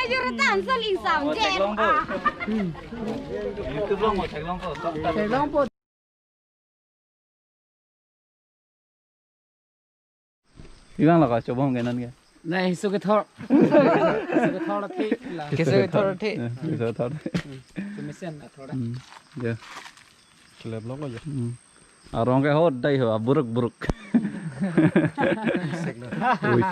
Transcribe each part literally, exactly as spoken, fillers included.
Juru tansel ingsam. Oh, je. Theklongpo. YouTube along mo, theklongpo. Theklongpo. Pi vanglo ko, chobom ke non ke? Nai, keso kethor. Keso kethor athe la. Keso kethor athe. Eh, keso kethor. Hmm, kemesen athor. Hmm, ya. Kelep lo ko ya. Hmm. Arong ke ho dai ho, aburuk buruk. Ui,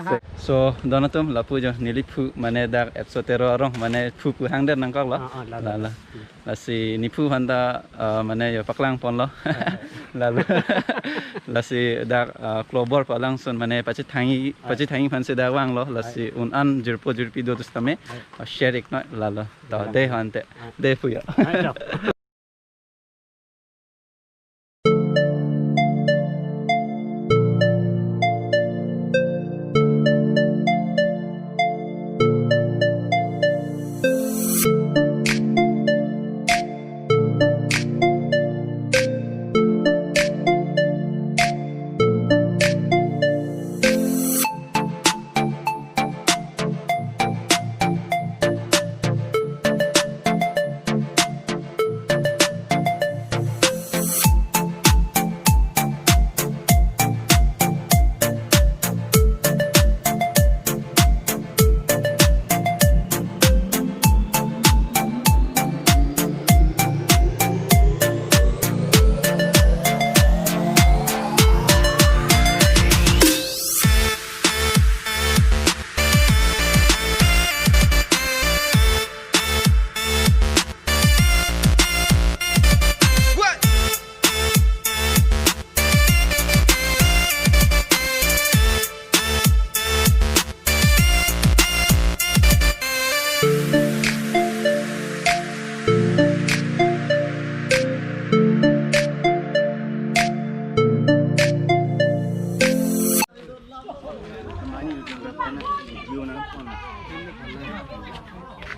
sek. So, don atum, lapu jo neliphu mane dak episode tero arong mane phu pu hangder nangkok lo. Ah, ah, la, la, la, la. Hmm. Lasi nephu aphan ta, ah, mane yo paklang ponlo. Lalo. Lasi dak, ah, klobor palangsun mane pachethangji, ai, pachethangji aphan si dak vanglo. Lasi, ai, un-an jirpo jirpi do pusitame, ai, ah, share iknoi lalo. To, ai, dei ho ante. Ai. Dei phu yo. Ai, to.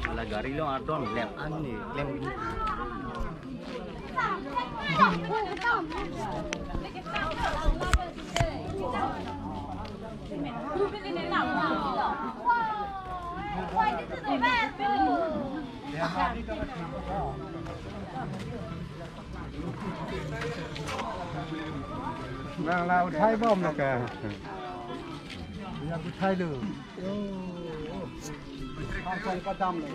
Ala gari lo adon lem ani lem. Nang la uthai bom lo ke. Ya uthai lo. Ang song padam lo.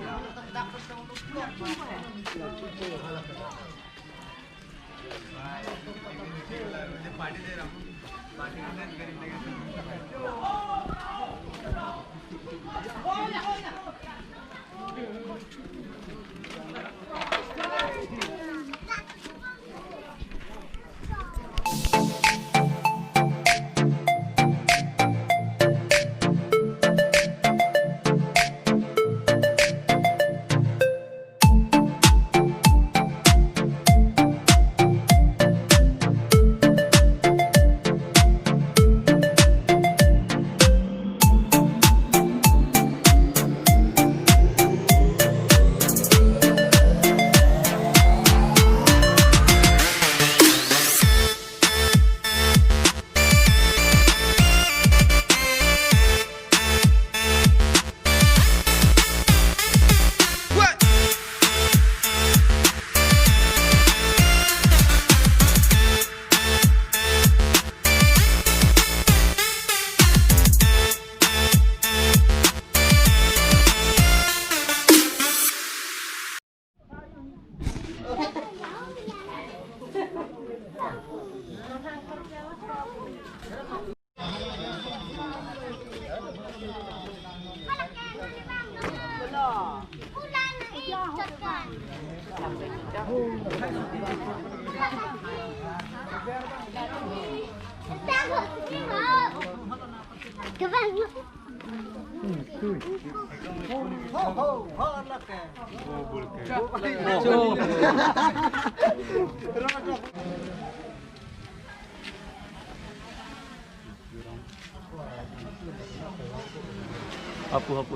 Hapu, hapu.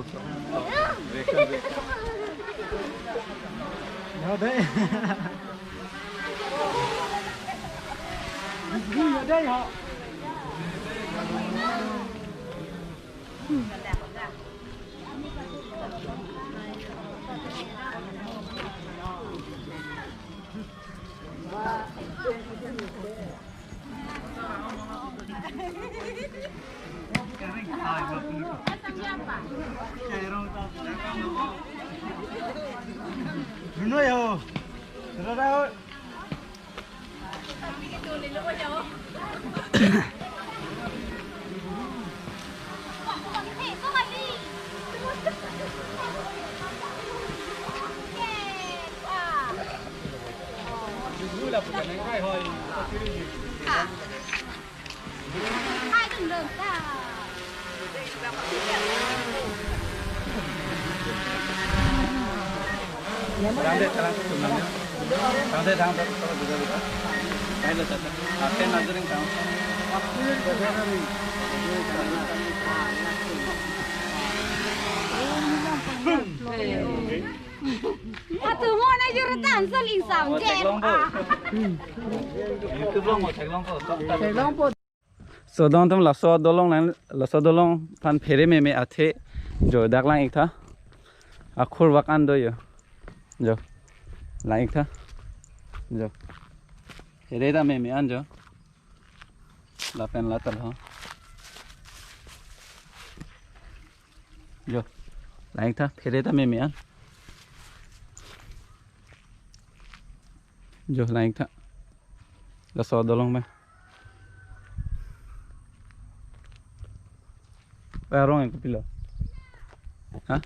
Ya deh. Ya deh, ha. Atu mo na jur tan sal insam je. YouTube long mo, theklongpo. So don atum, laso dolong lang, laso dolong aphan phere meme athe jo dak lang-iktha. Akhur vak an do jo. Jo. Lang-iktha. Jo. Phere ta meme an jo. Lapen la ta lo. Jo. Lang-iktha, phere ta meme an. Jo, lang-iktha. Laso dolong me. Arong ke kopilo? Ha?